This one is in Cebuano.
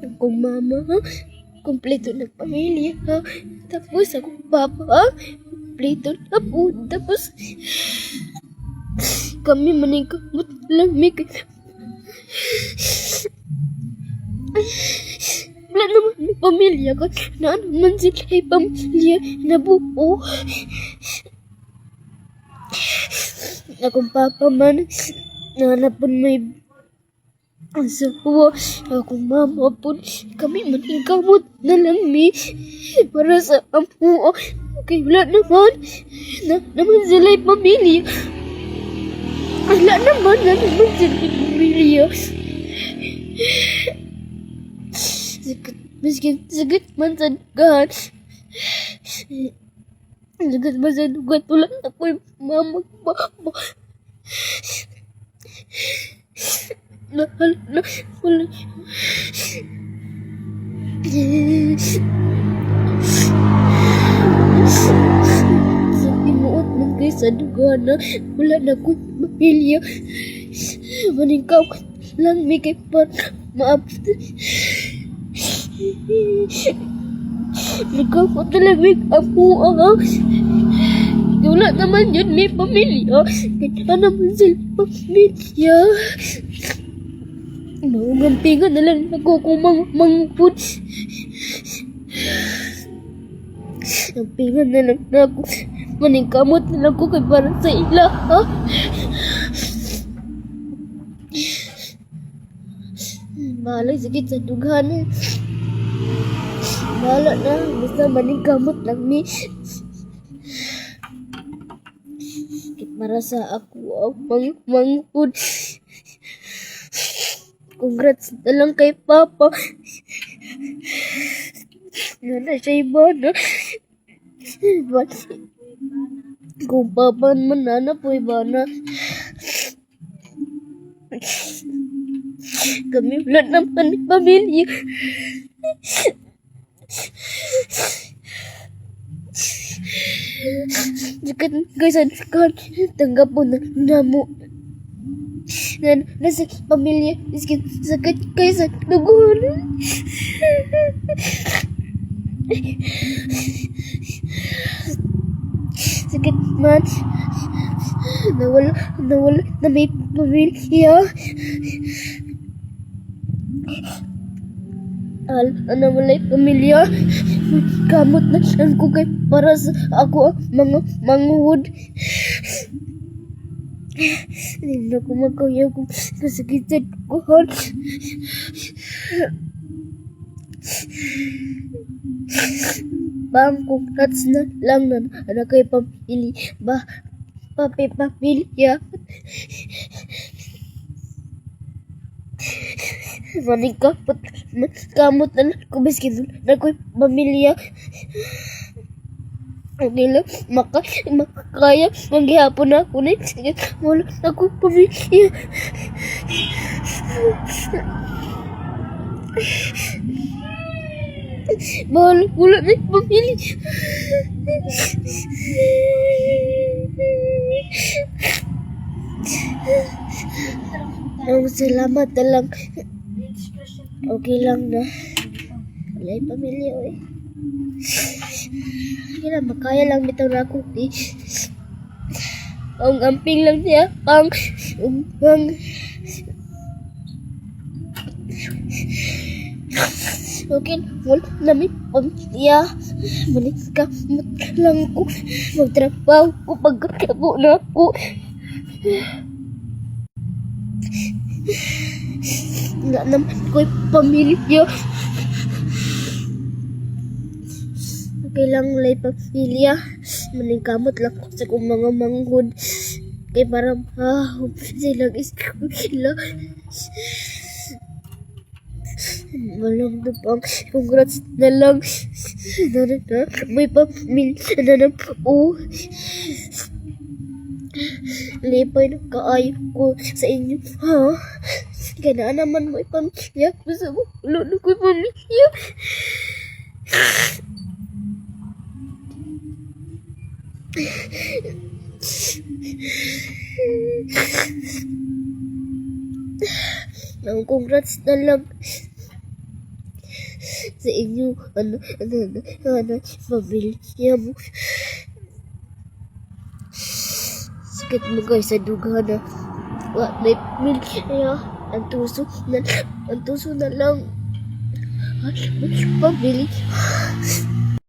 Akong mama, kompleto na pamilya. Tapos akong papa, kompleto na po. Tapos kami maningkamot lang mi kay wala naman may pamilya ko. Na ano man sila ay pamilya na buo. Akong papa man, nanapon may asawa. Akong mama po, kami maningkamot na lang mi para sa amuo. Kay wala naman, na naman sila ay pamilya. Wala naman, na naman sila ay pamilya. Sakit, miskin, sakit man sa dugan. Sakit man sa dugan, wala na ko'y mama, papa. Mahal na, wala. Sa timuot man kay sa dugan na wala na ko'y pamilya. Maningkaw lang mi kay par maabot. Nagkamot na lang mi amuha. Wala naman yun may pamilya. Kaya naman sila pamilya. Maungampingan na lang ako kung mangpud. Ampingan na lang na ako. Maningkamot na lang ko kay para sa ila, ha? Bahala sakit sa dughan. Bahala na. Basta maningkamot lang mi. Kit para sa ako ang mangpud. Congrats na lang kay Papa. Nana siya iba na. But, kung Papa man nana po iba na. Kami wala naman pamilya. Sakit kay sa dughan. Tanggap po na namo. Na nasa pamilya. Sakit, sakit kay sa dugon. Sakit man. Nawala, nawala na may pamilya. Al, nawala yung pamilya. Kamot na lang ko kay para sa ako ang mga manguhod. Hindi na ko makaya kung kasakit sa duguhan. Bang, congrats na lang na anak kay pamili ba papi pamilya. Maningkamot, kamot na lang ko biskin na ko'y pamilya. Okay lang, makakaya, manggihapon na ako na. Sige, wala na ako'y pamilya. Bahala, wala na yung pamilya. Ang salamat na lang. Okay lang na. Wala yung pamilya, oy. Sige na, makaya lang bitaw na ako. Di. Ang amping lang siya. Pang, ang, okay, wala na may pamilya. Maningkamot lang ko. Magtrabaho ko pagkatabo na ako. Wala naman ko'y pamilya. Okay lang, wala'y pamilya. Maningkamot lang ko sa kong mga manghod. Kay para mahahom silang eskwela. Walang dupang congrats na lang. Na, na, na, may pamilya na na po. Lipay na kaayo ko sa inyo, ha? Kaya na naman may pamilya. Gusto mo, wala na ko'y pamilya. Nang congrats na lang. sa inyo ano ano ano pamilya mo. Sakit mo guys sa duga na wa may pamilya. Ang tuso na lang. Ay, pamilya.